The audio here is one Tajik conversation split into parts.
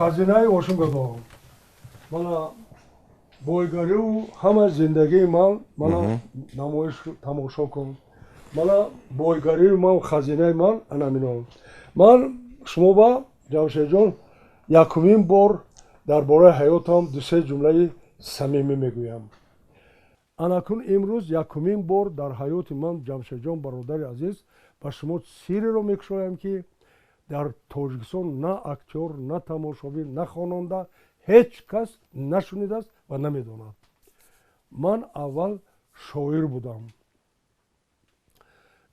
Хазинаи Ошим Гадо, мана бойгариву ҳама зиндагии ман, мана намоиш тамошо кун. Мана бойгарии ман, хазинаи ман анамино. Ман шумо ба, Ҷамшедҷон, якумин бор дар бораи ҳаётам дусе ҷумлаи самимӣ мегӯям. Анакун имрӯз якумин бор дар ҳаёти ман, Ҷамшедҷон, бародари азиз, ба шумо сирреро мекушоям, ки дар Тоҷикистон на актёр, на тамошобин, на хонанда, ҳеҷ кас нашунидааст ва намедонад. Ман аввал шоир будам.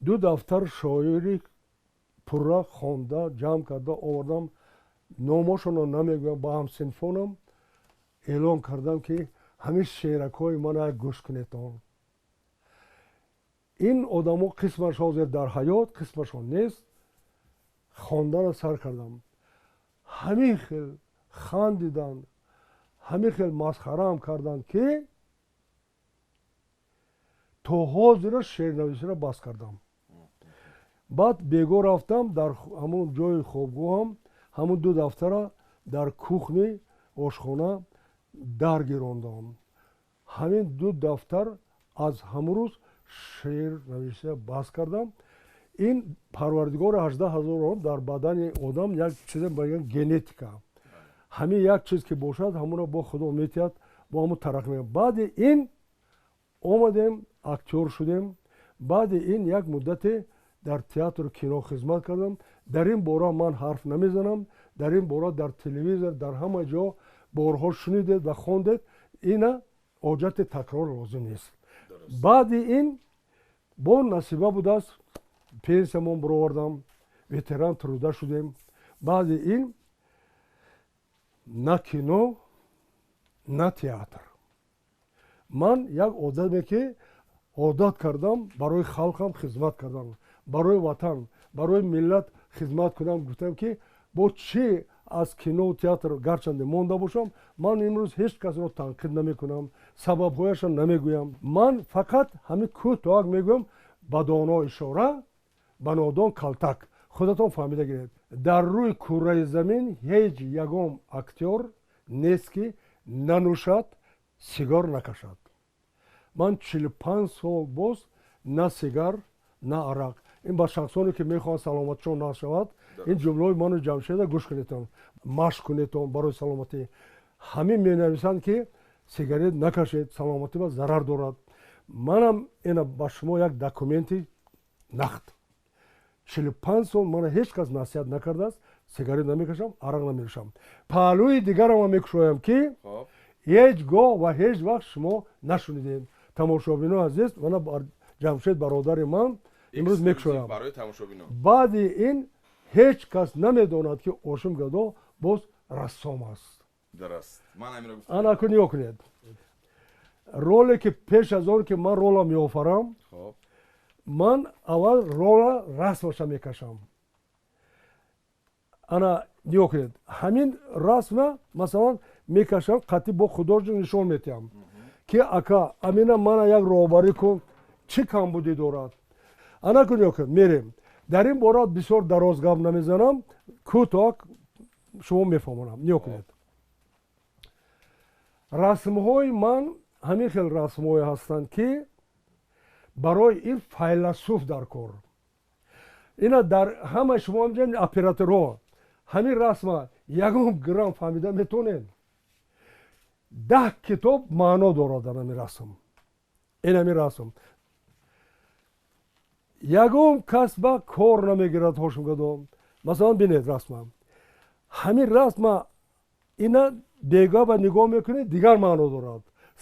Ду дафтар шоири пурра хонда, ҷамъ карда овардам. Номошонро намегӯям. Ба ҳамсинфонам эълон кардам, ки ҳамин шеъракҳои мана гӯш кунедон. Ин одамо қисмаш ҳозир дар ҳаёт, қисмашон нест. Хондана сар кардам, ҳамин хел хандиданд, ҳамин хел масхараам карданд, ки то ҳозира шеърнависиро бас кардам. Баъд бего рафтам, дар ҳамон ҷои хобгоҳам ҳамон ду дафтара дар кухни ошхона даргирондам. Ҳамин ду дафтар, аз ҳамон рӯз шеърнависия бас кардам. Ин парвардигори 18 000 дар бадани одам як чизе мегӯянд генетика. Ҳамин як чиз ки бошад, ҳамонро бо Худо метиҳад, бо ҳамон тарақ меяд. Баъди ин омадем, актёр шудем. Баъди ин як муддате дар театру кино хизмат кардам. Дар ин бора ман ҳарф намезанам. Дар ин бора дар телевизор, дар ҳама ҷо борҳо шунидед ва хондед. Ина ҳоҷати такрор лозим нест. Баъди ин бо насиба будааст, пенсиямон баровардам, ветеран труда шудем. Баъди ин на кино, на театр. Ман як одаме, ки одат кардам барои халқам хизмат кардам, барои ватан, барои миллат хизмат кунам, гуфтам, ки бо чӣ аз кинову театр гарчанде монда бошам. Ман имрӯз ҳеҷ касро танқид намекунам, сабабҳояшро намегӯям. Ман фақат ҳамин кӯтоҳак мегӯям: ба доно ишора, ба нодон калтак. Худатон фаҳмида гиред. Дар рӯи курраи замин ҳеҷ ягон актёр нест, ки нанӯшад, сигор накашад. Ман 45 сол боз на сигар, на арақ. Ин ба шахсоне, ки мехоҳанд саломатишон нағз шавад, ин ҷумлаҳои ману Ҷамшеда гӯш кунедтон, машқ кунедтон барои саломатӣ. Ҳамин менависанд, ки сигарет накашед, саломатӣ ба зарар дорад. Манам ина ба шумо як документи нақд: 45 сол мана ҳеҷ кас насиҳат накардааст, сигарет намекашам, арақ наменӯшам. Паҳлӯи дигарама мекушоям, ки ҳеҷ гоҳ ва ҳеҷ вақт шумо нашунидед. Тамошобино азиз, мана Ҷамшед, бародари ман, имрӯз мекушоям. Баъди ин ҳеҷ кас намедонад, ки Ошим Гадо боз рассом аст. Ана ку нигоҳ кунед, роле ки пеш аз он ки ман рола меофарам, ман аввал рола расмаша мекашам. Ана нигоҳ кунед, ҳамин расма, масалан, мекашам, қатъи бо художник нишон метиҳам, ки ака, амина мана як роҳбарӣ кун, чӣ камбудӣ дорад. Ана ку нигоҳ кунед, мерем. Дар ин бора бисёр дароз гап намезанам, кӯтоҳ шумо мефаҳмонам. Нигоҳ кунед, расмҳои ман ҳамин хел расмҳое ҳастанд, ки барои ин файласуф дар кор. Ина дар ҳамаи шумо операторҳо ҳамин расма ягон грамм фаҳмида метонед? 10 китоб маъно дорад дар ҳамин расм. Ин ҳамин расм ягон кас ба кор намегирад. Ҳошимгадо, масалан, бинед расма. Ҳамин расма ина бега ба нигоҳ мекунед, дигар маъно дорад,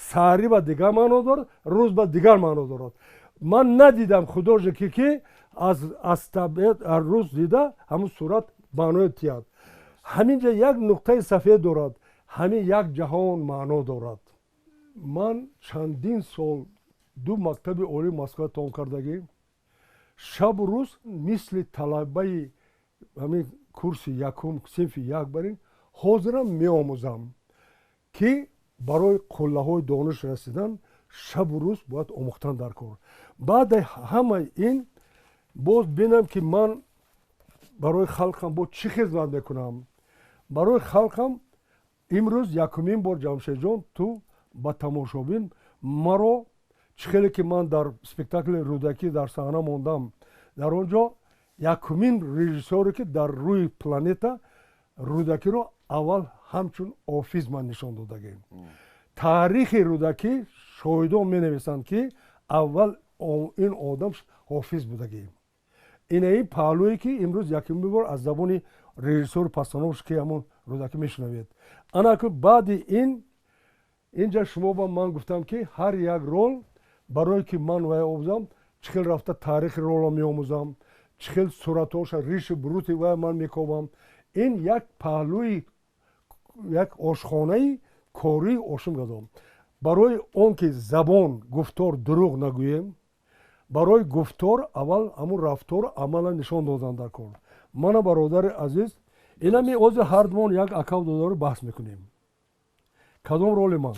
саҳарӣ ба дигар маъно дорад, рӯз ба дигар маъно дорад. Ман надидам художнике, ки аз табиат рӯз дида ҳамун сурат маъное тиҳад. Ҳамин ҷа як нуқтаи сафед дорад, ҳамин як ҷаҳон маъно дорад. Ман чандин сол ду мактаби олии Москва тамом кардагӣ, шабу рӯз мисли талабаи ҳамин курси якум, синфи як барин ҳозирам меомӯзам, ки барои қуллаҳои дониш расидан шабу рӯз бояд омӯхтан дар кор. Баъди ҳамаи ин боз бинам, ки ман барои халқам бо чӣ хизмат мекунам. Барои халқам имрӯз якумин бор, Ҷамшедҷон, ту ба тамошобин маро чӣ хеле ки ман дар спектакли Рӯдакӣ дар саҳна мондам, дар он ҷо якумин режиссёре ки дар рӯи планета Рӯдакиро аввал ҳамчун Ҳофиз ман нишон додагем. Таърихи Рӯдакӣ шоҳидон менависанд, ки аввал ин одам Ҳофиз будагӣ. Инаи паҳлӯе ки имрӯз якумин бор аз забони режиссёру постановщик ки ҳамон Рӯдакӣ мешунавед. Анаку баъди ин инҷа шумо ба ман гуфтам, ки ҳар як рол барое ки ман вай омӯзам, чӣ хел рафта таърихи ролро меомӯзам, чӣ хел суратҳоша, ришу бурути вай ман мекобам. Ин як паҳлӯи як ошхонаи кории ошум гадом. Барои он ки забон, гуфтор дурӯғ нагӯем, барои гуфтор аввал ҳамун рафтору амала нишон додан дар кор. Мана, бародари азиз, инами ҳозир ҳардумон як акав додару баҳс мекунем. Кадом роли ман?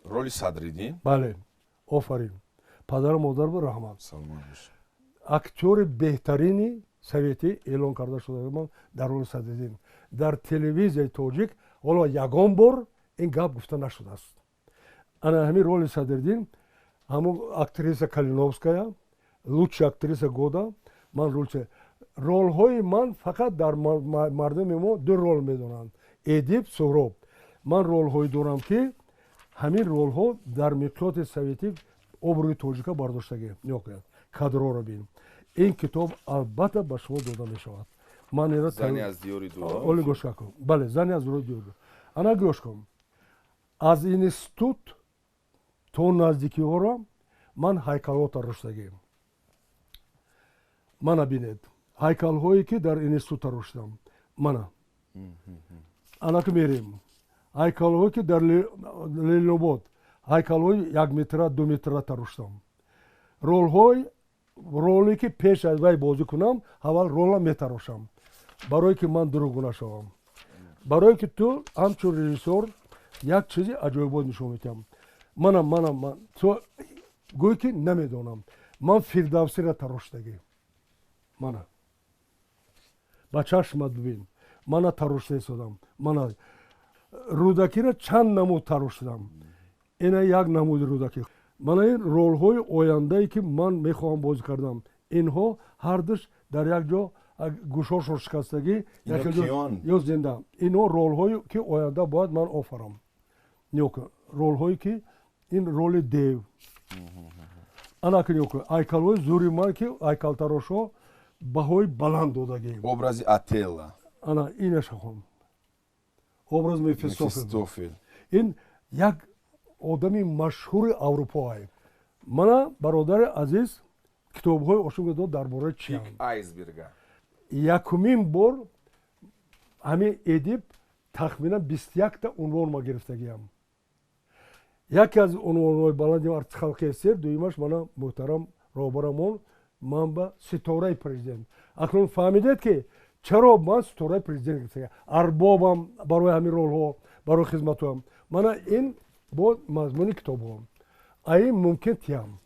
Роли Садриддин. Бале, офарин, падару модар ба раҳмат. Актёри беҳтарини советӣ эълон карда шуда ман дар роли Садриддин. Дар телевизияи тоҷик ҳоло ягон бор ин гап гуфта нашудааст. Ана ҳамин роли Садриддин, ҳамун актриса Калиновская лучшая актриса года. Ман лучшая ролҳои ман фақат дар мардуми мо ду рол медонанд: Эдип, Суҳроб. Ман ролҳое дорам, ки ҳамин ролҳо дар миқёси советӣ обрӯи тоҷика бардоштагӣ. Нигоҳ, кадрҳоро бин. Ин китоб албатта ба шумо дода мешавад. Ман оли гӯш кун. Бале, «Зани аз диёри». Ана гӯш кун, аз институт то наздикиҳоро ман ҳайкалҳо тароштагем. Мана бинед, ҳайкалҳое ки дар институт тароштам. Мана, анаку мерем, ҳайкалҳое ки дар Ленинобод, ҳайкалҳои 1 метра, 2 метра тароштам. Ролҳои, роле ки пеш аз вай бозӣ кунам, аввал рола метарошам, барое ки ман дурӯғгӯ нашавам, барое ки ту ҳамчун режиссёр як чизи аҷоибот нишон медиҳам. Мана, мана, ман ту гӯй ки намедонам, ман Фирдавсиро тароштагӣ. Мана, ба чашмат бибин, мана тарошта истодам. Мана Рӯдакиро чанд намуд тароштам. Ина як намуди Рӯдакӣ. Мана ин ролҳои ояндае ки ман мехоҳам бозӣ кардам. Инҳо ҳардуш дар як ҷо гӯшошон шикастагӣ ё зинда. Инҳо ролҳое ки оянда бояд ман офарам. Нигоҳ кун, ролҳое ки ин роли дев. Анаки нигоҳ кун, ҳайкалҳои зури ман, ки ҳайкалтарошҳо баҳои баланд додагӣ. Образи Отелло. Ана инаша хон, образ Мефистофел. Ин як одами машҳури аврупоай. Мана, бародари азиз, китобҳои ошугадо дар бораи чи? Айсберга. Якумин бор ҳамин Эдип тахминан 21-та унвон ма гирифтагиам. Яке аз унвонҳои баланди артисти халқи СССР, дуюмаш мана муҳтарам роҳбарамон ман ба ситораи президент. Акнун фаҳмидед, ки чаро ман ситораи президент гирифтагиам, арбобам барои ҳамин ролҳо, барои хизматҳоям. Мана ин бо мазмуни китобҳо. Аин мумкин тиям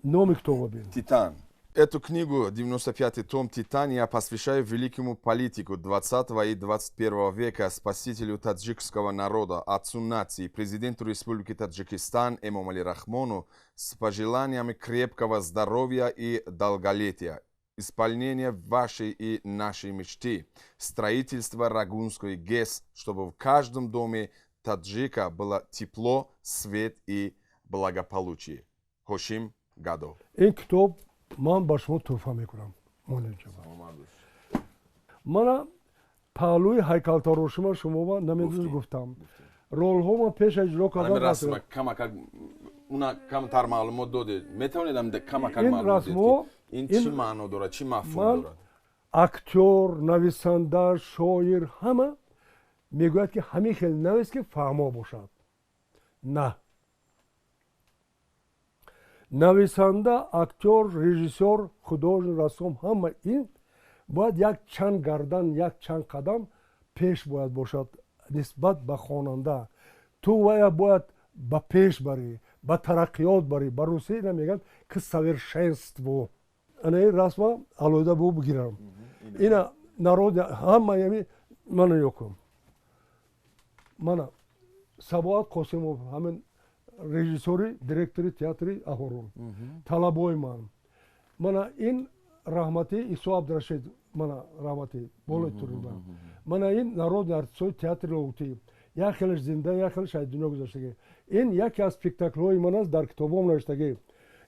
номи китобо бин. «Титан». Эту книгу, 95-й том «Титан», я посвящаю великому политику 20 и 21 века, спасителю таджикского народа, отцу нации, президенту Республики Таджикистан Эмомали Рахмону с пожеланиями крепкого здоровья и долголетия, исполнения вашей и нашей мечты, строительства Рогунской ГЭС, чтобы в каждом доме таджика было тепло, свет и благополучие. Хошим Гадо. Ин китоб ман ба шумо тӯҳфа мекунам. Мана паҳлӯи ҳайкалтарошима шумо намедонед, гуфтам, ролҳо ман пеш иҷро кардам. Уна камтар маълумот додед, метавонед камакак ин расмо? Ин чӣ маъно дорад, чӣ мафҳум дорад? Актёр, нависанда, шоир ҳама мегӯяд, ки ҳамин хел навис, ки фаҳмо бошад. На, нависанда, актёр, режиссёр, художник, рассом, ҳама ин бояд як чанд гардан, як чанд қадам пеш бояд бошад нисбат ба хонанда. Ту вая бояд ба пеш барӣ, ба тараққиёт барӣ. Ба русӣ ина мегӯянд к совершенству. Ана ин расма алоҳида бу бигирам. Ина Народ ҳама ями мана ёкум, мана Сабоат Қосимов, ҳамин режиссёри, директори театри Аҳорун, талабои ман. Мана ин раҳматӣ Исо Абдурашид, мана раҳматӣ болои турима. Мана ин народный артистҳои театри Лоҳутӣ, як хелаш зинда, як хелаш аз дунё гузаштагӣ. Ин яке аз спектаклҳои ман аст, дар китобом навиштагӣ.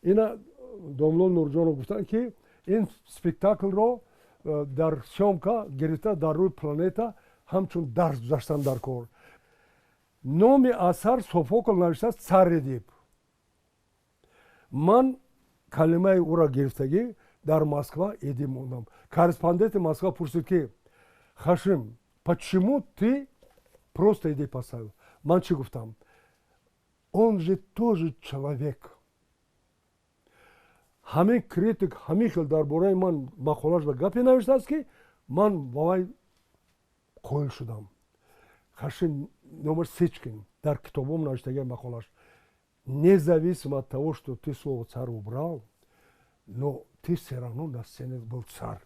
Ина домло Нурҷонов гуфтанд, ки ин спектаклро дар съёмка гирифта, дар рӯи планета ҳамчун дарс гузаштан дар кор. Номи асар Софокл навиштааст, «Царь Эдип». Ман калимаи ӯра гирифтагӣ дар Москва Эдип мондам. Корреспонденти Москва пурсид, ки: «Хашим, почему ты просто Эдип поставил?» Ман чӣ гуфтам? «Он же тоже человек». Ҳамин критик ҳамин хел дар бораи ман мақолаш ба гапе навиштааст, ки ман ба вай қоил шудам. Хашим, номаш Сечкин, дар китобом навиштаги мақолаш: «Независимо от того, что ты слово царь убрал, но ты все равно на сцене был царь».